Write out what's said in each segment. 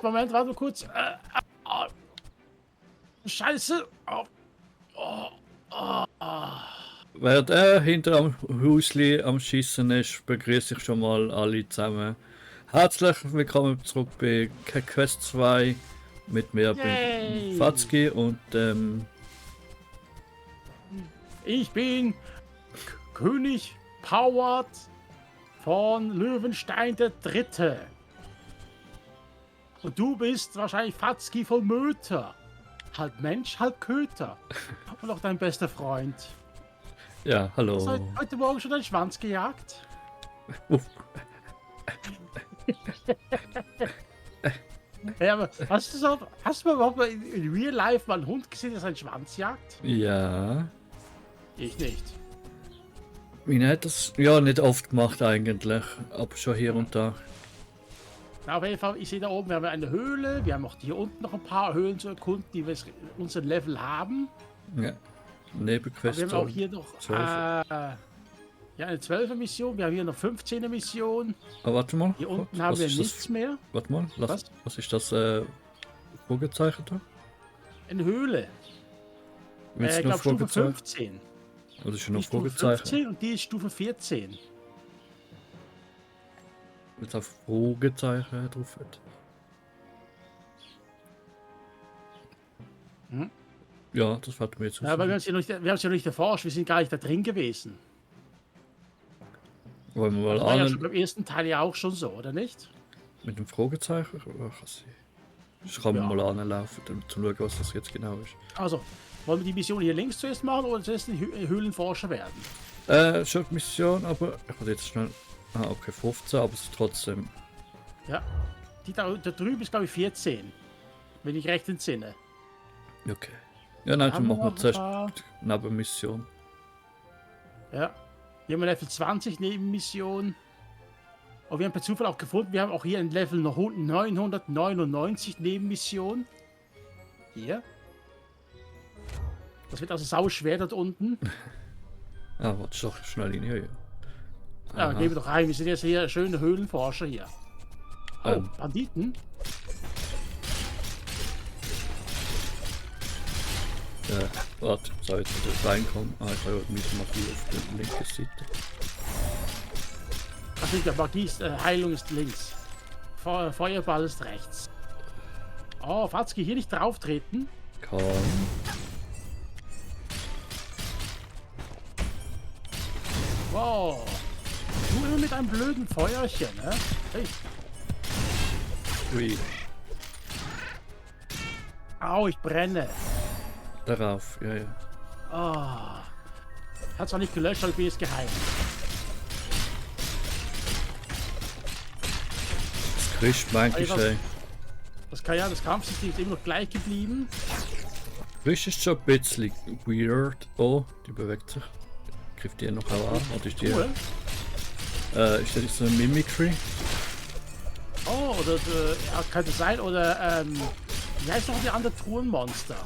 Moment, warte kurz. Scheiße. Während er hinter am Häusli am Schießen ist, begrüße ich schon mal alle zusammen. Herzlich willkommen zurück bei Quest 2 mit mir, bin Fatzki und ich bin König Powart von Löwenstein der Dritte. Und du bist wahrscheinlich Fatzki von Möter. Halb Mensch, halb Köter. Und auch dein bester Freund. ja, hallo. Hast du heute Morgen schon deinen Schwanz gejagt? Ja, aber hast du überhaupt mal in Real Life mal einen Hund gesehen, der seinen Schwanz jagt? Ja. Ich nicht. Meine hat das ja nicht oft gemacht eigentlich, aber schon hier und da. Na, auf jeden Fall, ich sehe da oben, wir haben eine Höhle, wir haben auch hier unten noch ein paar Höhlen zu erkunden, die wir unseren Level haben. Ja. Nebenquest. Wir haben auch hier noch ja, eine 12er Mission, wir haben hier noch 15er Mission. Aber warte mal. Hier unten haben wir nichts mehr. Warte mal, was ist das Fragezeichen da? Eine Höhle. Ich glaube Stufe 15. Das ist schon noch Stufe Fragezeichen. 15 und die ist Stufe 14. Mit auf Fragezeichen drauf hat. Hm? Ja, das hat mir jetzt Ja, aber wir haben es ja noch nicht erforscht, wir sind gar nicht da drin gewesen. Wollen wir mal Das war ja schon beim ersten Teil ja auch schon so, oder nicht? Mit dem Fragezeichen? Ich kann mal anlaufen, um zu schauen, was das jetzt genau ist. Also, wollen wir die Mission hier links zuerst machen oder zuerst die Höhlenforscher werden? Schon die Mission, aber ich hatte jetzt schnell. Ah, okay, 15, aber es ist trotzdem. Ja, die da drüben ist glaube ich 14, wenn ich recht entsinne. Okay. Ja, nein, dann machen wir zuerst die Nebenmission. Ja, hier haben wir Level 20 Nebenmission. Und wir haben per Zufall auch gefunden, wir haben auch hier ein Level 999 Nebenmission. Hier. Das wird also sau schwer dort unten. Ah, warte, doch schnell in hier. Ja, gehen wir doch rein. Wir sind jetzt hier schöne Höhlenforscher hier. Oh, Banditen? Warte, soll ich jetzt reinkommen? Ah, ich habe mit Magie auf der linken Seite. Ach, nicht, Magie ist, Heilung ist links. Feuerball ist rechts. Oh, Fatzki, hier nicht drauf treten. Komm. Wow. Du immer mit einem blöden Feuerchen, ne? Hey. Ui. Au, ich brenne. Darauf, ja, ja. Oh. Hat zwar nicht gelöscht, aber ich bin jetzt geheim. Das Christ eigentlich, ey. Das Kampfsystem ist immer noch gleich geblieben. Christ ist schon ein bisschen weird. Oh, die bewegt sich. Greift die noch auch an? Oder ist die. Cool. Ist das so ein Mimicry? Oh, oder ja, könnte sein, oder wie heißt noch die andere Truhenmonster?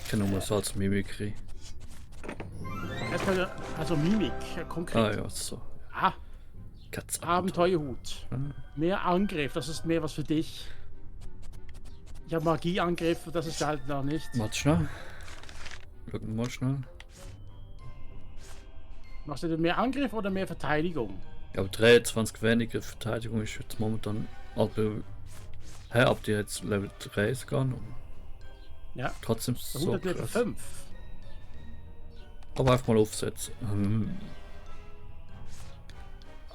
Ich kenne nur so als Mimicry. Also Mimik, konkret. Ah ja, so. Ah, Katze. Abenteuerhut. Mehr Angriff, das ist mehr was für dich. Ich habe Magieangriff, das ist halt noch nicht. Warte schnell. Schauen wir mal schnell. Machst du mehr Angriff oder mehr Verteidigung? Ja, aber 23 weniger Verteidigung ist jetzt momentan. Aber. Hä, ab die jetzt Level 3 ist gar noch. Ja. Trotzdem so. 100 Level 5. Aber einfach mal aufsetzen.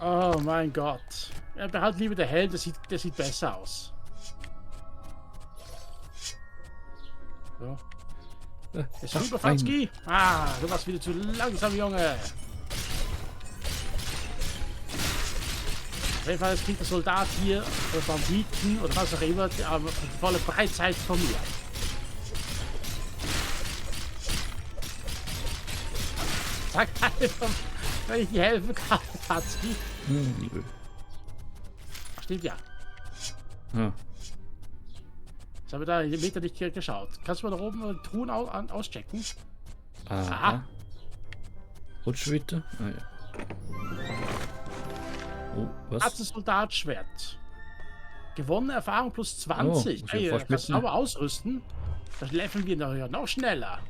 Oh mein Gott. Ja, behalt lieber der Helm, der sieht besser aus. So. Jetzt rüber, Fatzki. Ah, du warst wieder zu langsam, Junge. Auf jeden Fall, es kriegt der Soldat hier, oder Banditen, oder was auch immer, die volle Breitseite von mir. Sag einfach, wenn ich dir helfen kann, Fatzki. Stimmt ja. Ja. Ich habe da in den Meter nicht geschaut. Kannst du mal da oben Truhen auschecken? Aha. Rutsch bitte. Ah ja. Oh, was? Soldatschwert. Gewonnene Erfahrung plus 20. muss ich Hey, fast kannst du mitnehmen. aber ausrüsten. Das leveln wir noch schneller.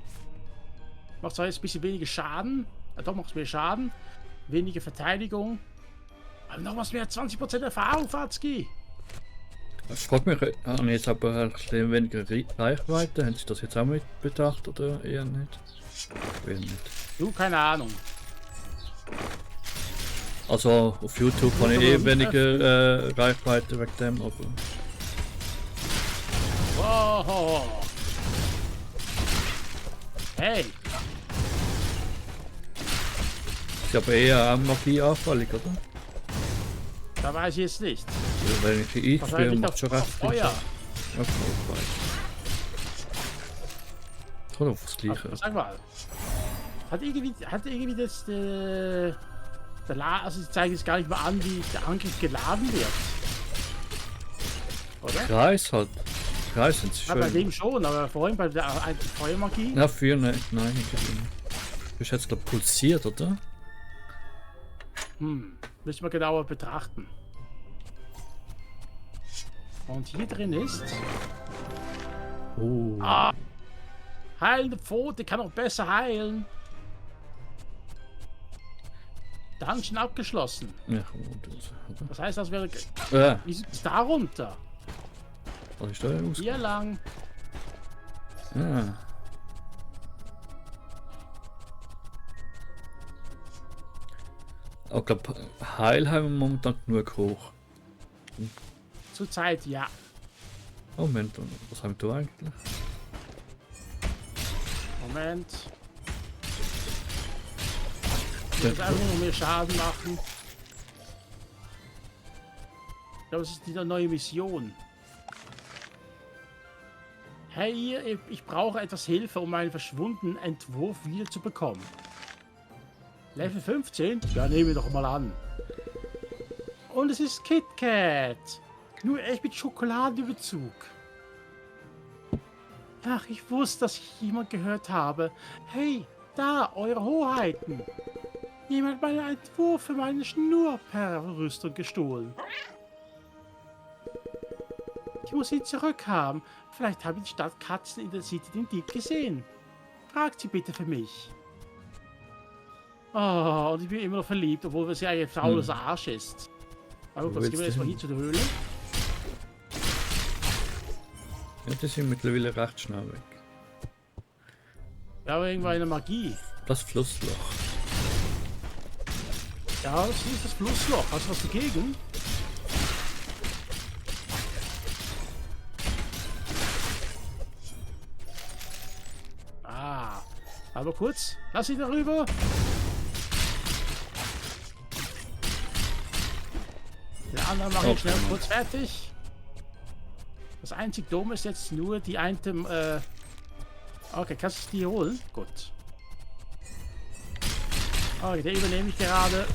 Macht zwar jetzt ein bisschen weniger Schaden. Doch, macht mehr Schaden. Weniger Verteidigung. Aber noch was mehr, 20% Erfahrung, Fazki. Ich frage mich, haben jetzt aber ein bisschen weniger Reichweite? Haben Sie das jetzt auch mit bedacht oder eher nicht? Eher nicht. Du, keine Ahnung. Also auf YouTube habe ich eh weniger Reichweite wegen dem, aber. Wow. Hey, Ist aber eher auch Magie anfällig, oder? da weiß ich jetzt nicht. Also, wenn ich die einfriere, Wahrscheinlich macht auf schon recht viel Feuer. Schaden. Okay, ich weiß. Oder auf das Gleiche. Sag mal. Hat irgendwie das, also sie zeigen es gar nicht mal an, wie der Angriff geladen wird. Oder? Kreis halt. Kreis sind Ja, bei schön. dem schon, aber vorhin bei der Feuermagie. Na, für nicht. Nein, nicht. Du bist jetzt glaub pulsiert, oder? Müssen wir genauer betrachten. Und hier drin ist Oh. heilende Pfote, kann auch besser heilen. Dungeon abgeschlossen. Ja, oder? Das heißt, das wäre. Wie sieht es da runter? Was ist da aus? Hier lang. Ja. Ich glaube, Heil haben wir momentan genug hoch. Zurzeit ja. Moment, was haben wir da eigentlich? Moment. Ich muss einfach nur mehr Schaden machen. Ich glaube, das ist wieder eine neue Mission. Hey, ich brauche etwas Hilfe, um meinen verschwundenen Entwurf wieder zu bekommen. Level 15? Ja, nehmen wir doch mal an. Und es ist KitKat. Nur echt mit Schokoladenüberzug. Ach, ich wusste, dass ich jemand gehört habe. Hey, da, eure Hoheiten. Jemand hat meinen Entwurf für meine Schnurperlenrüstung gestohlen. Ich muss ihn zurückhaben. Vielleicht haben die Stadtkatzen in der City den Dieb gesehen. Fragt sie bitte für mich. Oh, und ich bin immer noch verliebt, obwohl sie eigentlich ein faules Arsch ist. Aber gut, was gehen wir jetzt mal hier zu der Höhle? Ja, die sind mittlerweile recht schnell weg. Ja, aber irgendwo eine Magie. Das Flussloch. Ja, das ist das Flussloch. Hast du was dagegen? Ah, aber kurz. Lass ihn darüber. Den anderen mache ich schnell kurz fertig. Das einzig Dumme ist jetzt nur die Item. Okay, kannst du die holen? Gut. Okay, den übernehme ich gerade.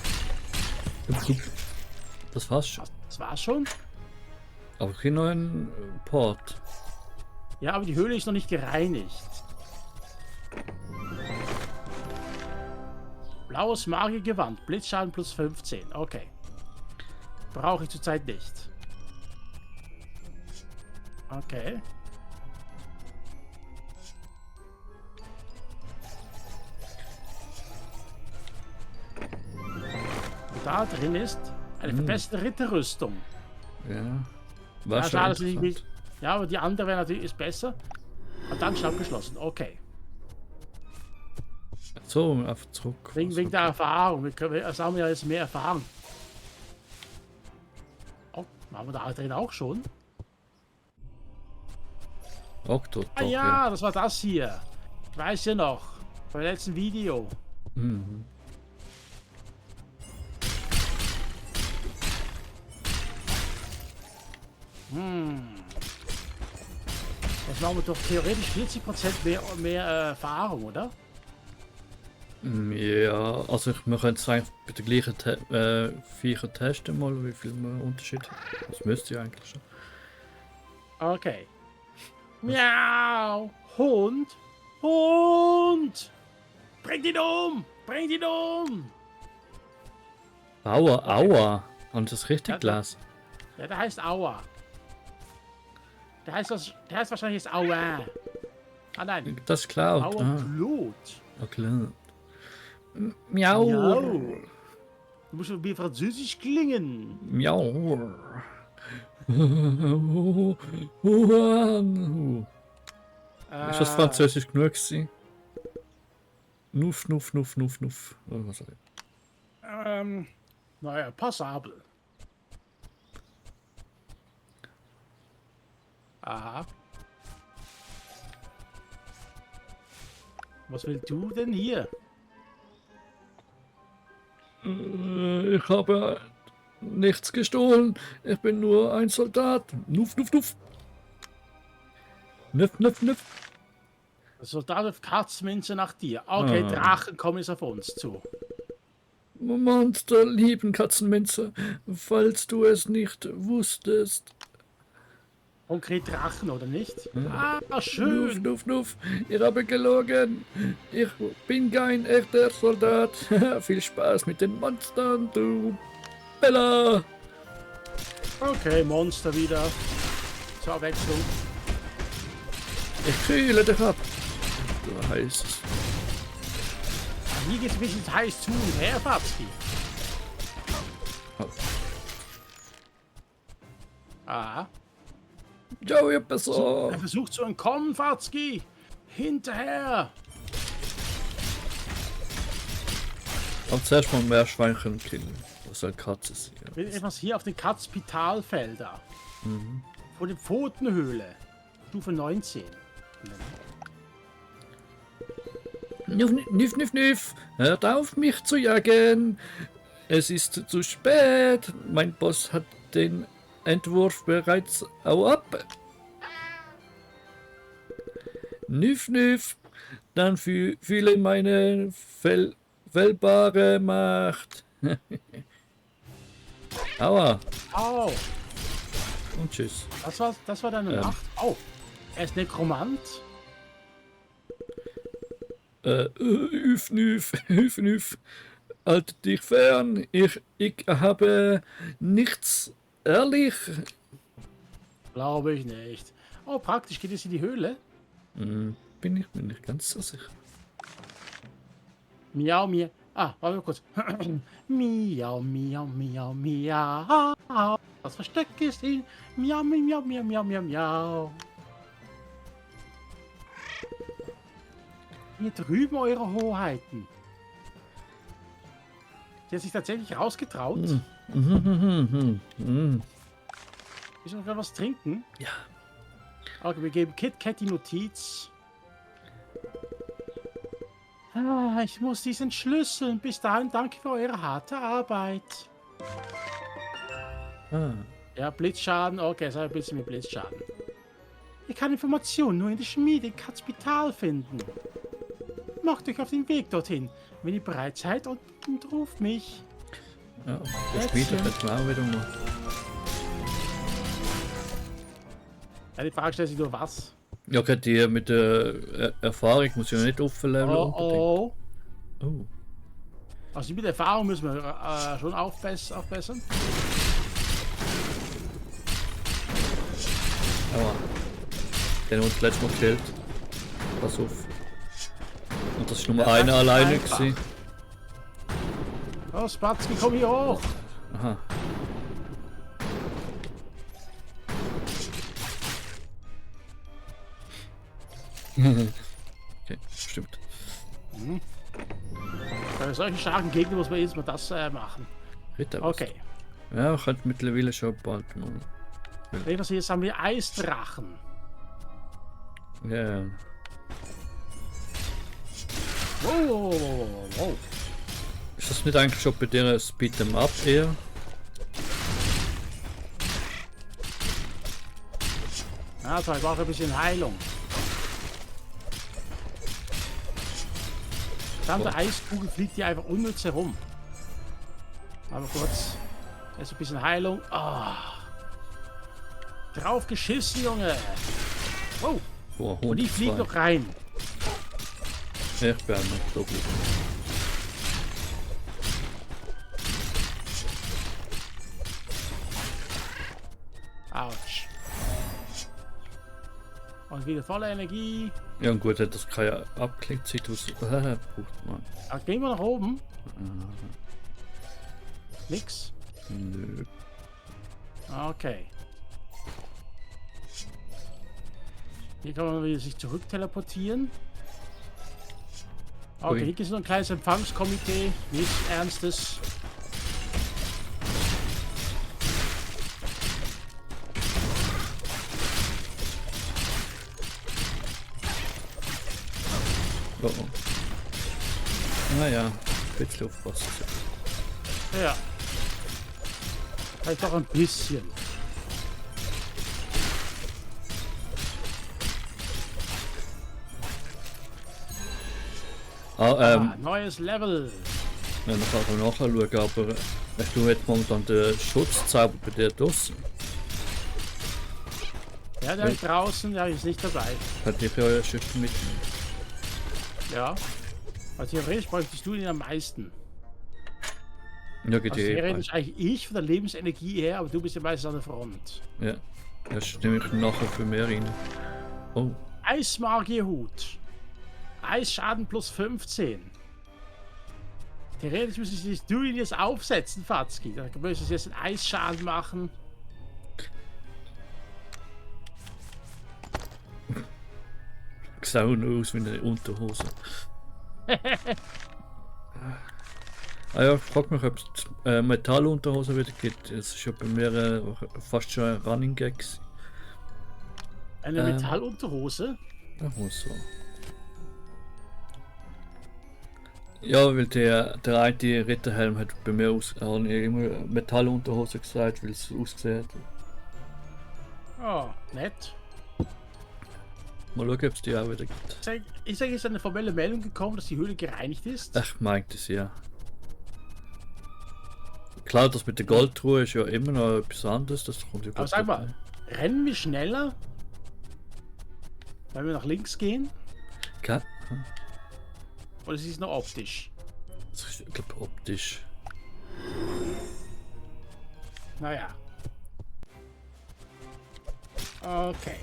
Das war's schon. Das war's schon. Aber kein neuen Port. Ja, aber die Höhle ist noch nicht gereinigt. Blaues Magiergewand, Blitzschaden plus 15. Okay. Brauche ich zurzeit nicht. Okay. Und da drin ist eine verbesserte Ritterrüstung. Ja. War Ja, schon schade, dass sie interessant. nicht, ja, aber die andere wäre natürlich ist besser. Und dann schon abgeschlossen. Okay. So, einfach zurück. Wegen der Erfahrung. Wir haben ja jetzt mehr Erfahrung. Oh, haben wir da drin auch schon? Okto, Ah ja, das war das hier. Ich weiß ja noch. Beim letzten Video. Mhm. Das machen wir doch theoretisch 40% mehr Erfahrung, oder? Ja, also wir können es eigentlich bei den gleichen Viecher testen, mal wie viel wir Unterschied hat. Das müsste ja eigentlich schon. Okay. Miau! Hund! Hund! Bringt ihn um! Bringt ihn um! Aua, aua! Haben Sie das richtig Ja, gelesen? Ja, der heißt Aua. Der heißt wahrscheinlich jetzt Aua. Ah nein, Das klaut. Aua Ah, Blut. klar. Miau. Miau. Du musst wie französisch klingen. Miau. Ist das französisch genug gewesen? Nuff, nuff, nuff, nuff, nuff. Oh, was soll ich? Naja, passabel. Aha. Was willst du denn hier? Ich habe nichts gestohlen. Ich bin nur ein Soldat. Nuff, nuff, nuff. Nuff, nuff, nuff. Der Soldat wirft Katzminze nach dir. Okay, Drachen kommen jetzt auf uns zu. Monster lieben Katzenminze, falls du es nicht wusstest. Konkret Drachen, oder nicht? Ah, Nuff, schön. nuff, nuff. Ihr habt gelogen. Ich bin kein echter Soldat. Viel Spaß mit den Monstern, du Bella. Okay, Monster wieder. Zur Abwechslung. Ich kühle dich ab. Du heißt. Hier geht's ein bisschen heiß zu und her, Fatzki. Ah. Ciao, ihr besser. Er versucht zu entkommen, Fatzki. Hinterher. Und zuerst mal mehr Schweinchen killen. Das soll Katze sein. Bin etwas hier auf den Katzpitalfelder. Vor der Pfotenhöhle. Stufe 19. Nuff, nuff, nuff, nuff. Hört auf, mich zu jagen. Es ist zu spät. Mein Boss hat den Entwurf bereits ab. Nuff, nuff. Dann fühle meine wählbare Macht. Aua. Au. Und tschüss. Das war deine Macht. Oh. Er ist Nekromant. Üf, nüf, üf, nüf. Halte dich fern. Ich habe nichts ehrlich. Glaube ich nicht. Oh, praktisch geht es in die Höhle. Bin ich mir nicht ganz so sicher. Miau, miau. Ah, warte mal kurz. Miau, miau, miau, miau. Das Versteck ist in. Miau, miau, miau, miau, miau, miau. Hier drüben, eure Hoheiten. Die hat sich tatsächlich rausgetraut. Willst du noch was trinken? Ja. Okay, wir geben Kit Kat die Notiz. Ah, ich muss dies entschlüsseln. Bis dahin danke für eure harte Arbeit. Ja, Blitzschaden. Okay, sei ein bisschen mit Blitzschaden. Ich kann Informationen nur in der Schmiede in Katzpital finden. Macht euch auf den Weg dorthin, wenn ihr bereit seid und ruft mich. Ja, das Schmiede hätten wir auch wieder mal. Ja, die Frage stellt sich nur was. Ja, okay, die mit der Erfahrung muss ich ja nicht aufleveln. Oh. Oh. Also mit Erfahrung müssen wir schon aufbessern. Aua. Den haben wir uns letztes Mal gekillt. Pass auf. Und das ist nur Ja, einer alleine einfach. gewesen. Oh, Spatzki, komm hier hoch. Aha. Okay, stimmt. Bei solchen starken Gegnern muss man jetzt mal das machen. Ritter. Okay. Ja, ich könnte mittlerweile schon bald mal. Jetzt haben wir Eisdrachen. Ja. Wow. Ist das nicht eigentlich schon bei dir Speed them Up eher? Also, ich brauche ein bisschen Heilung. Verdammte Eiskugel fliegt hier einfach unnütz herum. Aber kurz. Jetzt ein bisschen Heilung. Oh. Drauf geschissen, Junge. Wow. Boah, Und die fliegt 102. noch rein. Ich bin nicht so gut. Autsch. Und wieder volle Energie. Ja, und gut, hat das keine Abklingzeit aus. Braucht man. Gehen wir nach oben. Nix. Nö. Okay. Hier kann man wieder sich zurück teleportieren. Okay, Ui. hier gibt es noch ein kleines Empfangskomitee. Nichts Ernstes. Oh, oh. Naja, ein bisschen aufpassen. Ja. Vielleicht doch ein bisschen. Neues Level. Ja, dann kann ich nachschauen, aber du jetzt momentan den Schutzzauber bei dir draussen. Ja, der draußen, der ist nicht dabei. Hat ich ja euer Schiff mit. Ja. Also theoretisch bräuchtest du ihn am meisten. Ja, geht Also eh. theoretisch eigentlich ich von der Lebensenergie her, aber du bist ja meistens an der Front. Ja, das stimme ich nachher für mehr rein. Oh, Eismagierhut. Eisschaden plus 15. Theoretisch müsstest du ihn jetzt aufsetzen, Fatzki. Da müsstest du jetzt einen Eisschaden machen. sah nur aus wie eine Unterhose. Ah ja, ich frage mich, ob es Metallunterhose wieder gibt. Es ist ja bei mir fast schon ein Running Gag gewesen. Eine Metallunterhose? Ja, muss so. Ja, weil der alte Ritterhelm hat bei mir immer Metallunterhose gesagt, weil es ausgesehen hat. Oh, nett. Mal schauen, ob es die auch wieder gibt. Ich sage, es ist eine formelle Meldung gekommen, dass die Höhle gereinigt ist. Ich meinte es ja. Klar, das mit der Goldtruhe ist ja immer noch etwas anderes. Das kommt ja Aber sag mal, rennen wir schneller, wenn wir nach links gehen? Okay. Oder ist es noch optisch? Das ist, ich glaube, optisch. Naja. Okay.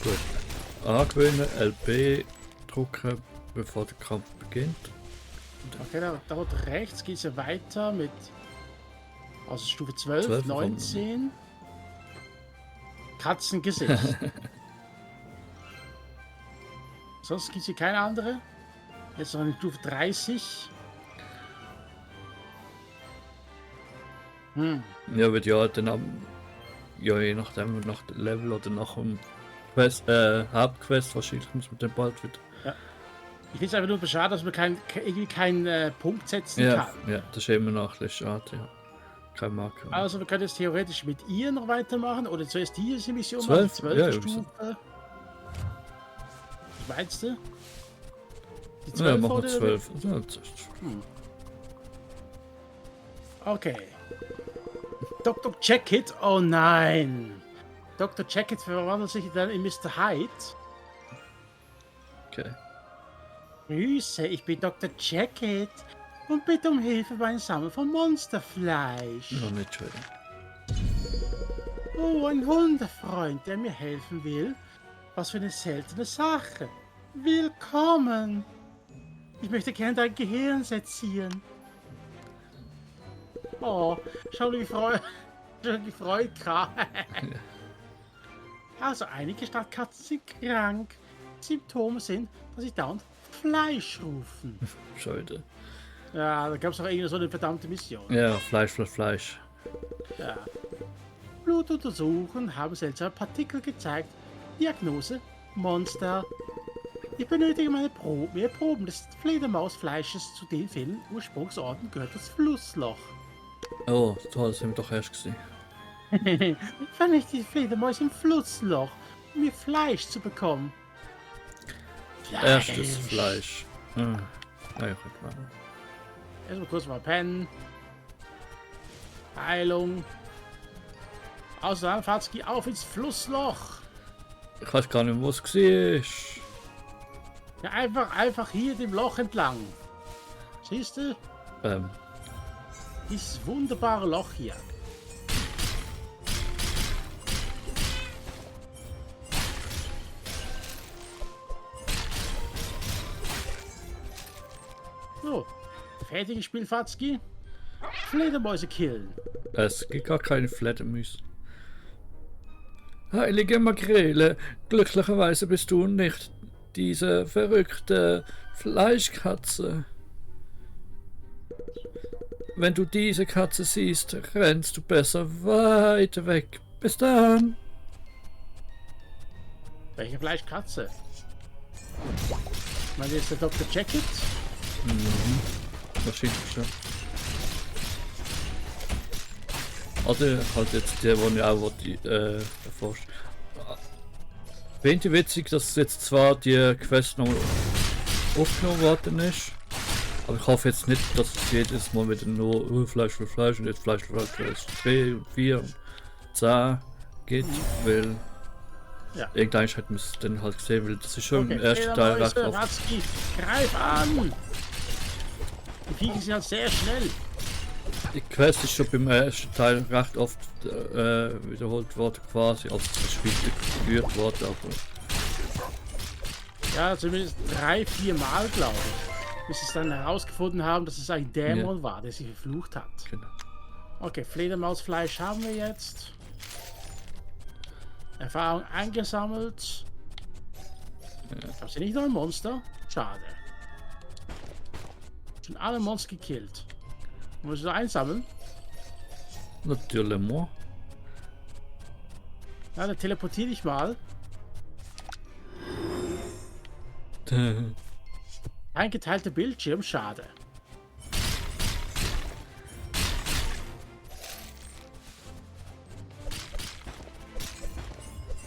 Gut. Angewöhnen, LB drucken, bevor der Kampf beginnt. Okay, da dort rechts geht es ja weiter mit also Stufe 12, 19. Katzengesicht. Sonst gibt es hier keine andere. Jetzt noch eine Stufe 30. Ja, wird ja dann ja, je nachdem, nach dem Level oder nach dem Quest, Hauptquest wahrscheinlich muss man dann bald wieder. Ja. Ich finde es einfach nur schade, dass man irgendwie keinen Punkt setzen Ja, kann. ja, das ist immer noch ein bisschen schade, ja. Kein Marker. Also wir können jetzt theoretisch mit ihr noch weitermachen oder zuerst diese Mission 12? machen, 12. Ja, Stufe. Was meinst du? Die Ja, 12 machen wir oder? 12. Ja, das ist... Okay. Dr. Jekyll, oh nein. Dr. Jekyll verwandelt sich dann in Mr. Hyde. Okay. Grüße, ich bin Dr. Jekyll und bitte um Hilfe beim Sammeln von Monsterfleisch. Noch nicht schon. Oh, ein Hundefreund, der mir helfen will. Was für eine seltene Sache. Willkommen. Ich möchte gerne dein Gehirn sezieren. Oh, schau wie gefreut kam. Also einige Stadtkatzen sind krank. Symptome sind, dass sie dauernd Fleisch rufen. Schade. Ja, da gab es auch irgendwie so eine verdammte Mission. Ja, Fleisch für Fleisch. Ja. Blutuntersuchungen haben seltsame Partikel gezeigt. Diagnose: Monster. Ich benötige mehr Proben des Fledermausfleisches. Zu den vielen Ursprungsorten gehört das Flussloch. Oh, toll, das haben wir doch erst gesehen. Fand ich die Fledermäuse im Flussloch, um ihr Fleisch zu bekommen. Erstes Fleisch. Ah, ja, gut, mal. Erstmal kurz mal pennen. Heilung. Außerdem Fatzki auf ins Flussloch. Ich weiß gar nicht, wo es war. Ja, einfach hier dem Loch entlang. Siehst du? Dieses wunderbare Loch hier. Fertige Spielfatzki. Fledermäuse killen. Es gibt gar keine Fledermäuse. Heilige Makrele, glücklicherweise bist du nicht diese verrückte Fleischkatze. Wenn du diese Katze siehst, rennst du besser weit weg. Bis dann. Welche Fleischkatze? Meint ihr, ist der Dr. Jacket? Wahrscheinlich schon. Oder halt jetzt der, wo ich auch erforscht. Finde ich witzig, dass jetzt zwar die Quest noch aufgenommen worden ist, aber ich hoffe jetzt nicht, dass es jedes Mal wieder nur Fleisch für Fleisch und jetzt Fleisch für Fleisch 3 und 4 und 10 geht, weil Ja. irgendwann hat man es dann halt gesehen, weil das ist schon Okay, im ersten Teil recht oft. Watzki, greif an! Die Viecher sind halt sehr schnell. Die Quest ist schon beim ersten Teil recht oft wiederholt worden quasi, als das Spiel geführt wurde, aber Ja, zumindest 3-4 Mal, glaube ich. Bis sie es dann herausgefunden haben, dass es ein Dämon war, der sie verflucht hat. genau. Okay, Fledermausfleisch haben wir jetzt. Erfahrung eingesammelt. Gab es hier nicht noch ein Monster? Schade. Schon alle Monster gekillt. Müssen wir einsammeln? Natürlich mal. Na, dann teleportiere ich mal. Ein geteilter Bildschirm, schade.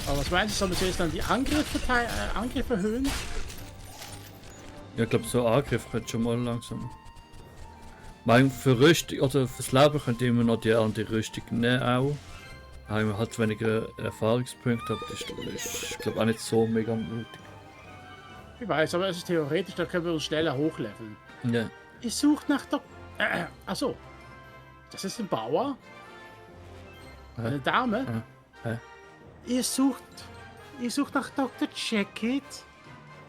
Aber was meinst du, sollen wir zuerst dann die Angriffe erhöhen? Ja, ich glaube, so Angriff könnte schon mal langsam. Mein für Rüstung oder fürs Leben könnte immer noch die andere Rüstung nehmen auch. Man hat weniger Erfahrungspunkte, aber das ist ich glaube auch nicht so mega mutig. Ich weiß, aber es ist theoretisch, da können wir uns schneller hochleveln. Ja. Ihr sucht nach achso. Das ist ein Bauer. Eine Dame. Hä? Ihr sucht nach Dr. Jacket.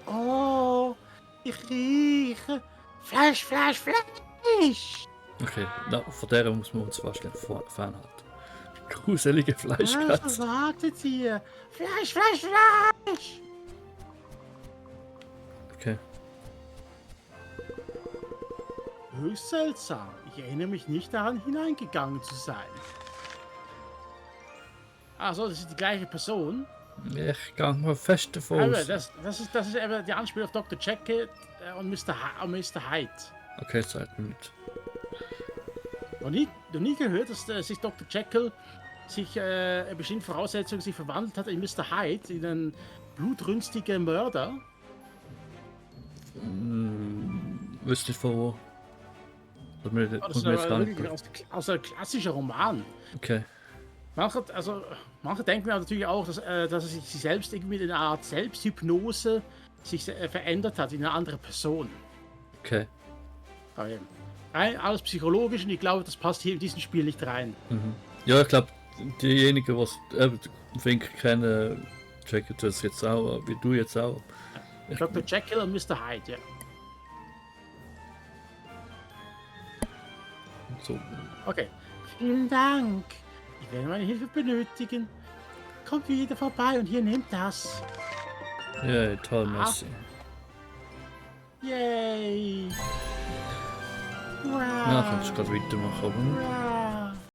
Oh, ich rieche Fleisch, Fleisch, Fleisch. Okay, na, von der muss man uns fast fernhalten. Gruselige Fleischkatze. Was wartet ihr? Fleisch, Fleisch, Fleisch. Okay. Höchst seltsam. Ich erinnere mich nicht daran, hineingegangen zu sein. Achso, das ist die gleiche Person. Ich gehe mal fest davon Aber aus. das ist eben die Anspielung auf Dr. Jacket und Mr. Hyde. Okay, Zeit nicht. Noch nie gehört, dass sich Dr. Jekyll sich in bestimmten Voraussetzungen sich verwandelt hat in Mr. Hyde, in einen blutrünstigen Mörder. Wüsste ich von wo. Das mir, Das kommt ist mir jetzt aber gar nicht wirklich aus einem klassischen Roman. Okay. Manche denken natürlich auch, dass er sich selbst irgendwie in einer Art Selbsthypnose sich verändert hat in eine andere Person. Okay. Aber eben, alles psychologisch und ich glaube, das passt hier in diesem Spiel nicht rein. Ja, ich glaube, diejenigen, die Fink kennen, checken das jetzt auch, wie du jetzt auch. Dr. Jekyll und Mr. Hyde, ja. So. Okay. Vielen Dank. Ich werde meine Hilfe benötigen. Kommt wieder vorbei und hier nehmt das. Ja, toll, merci. Yay. Ja, kannst du gerade weitermachen. Wow.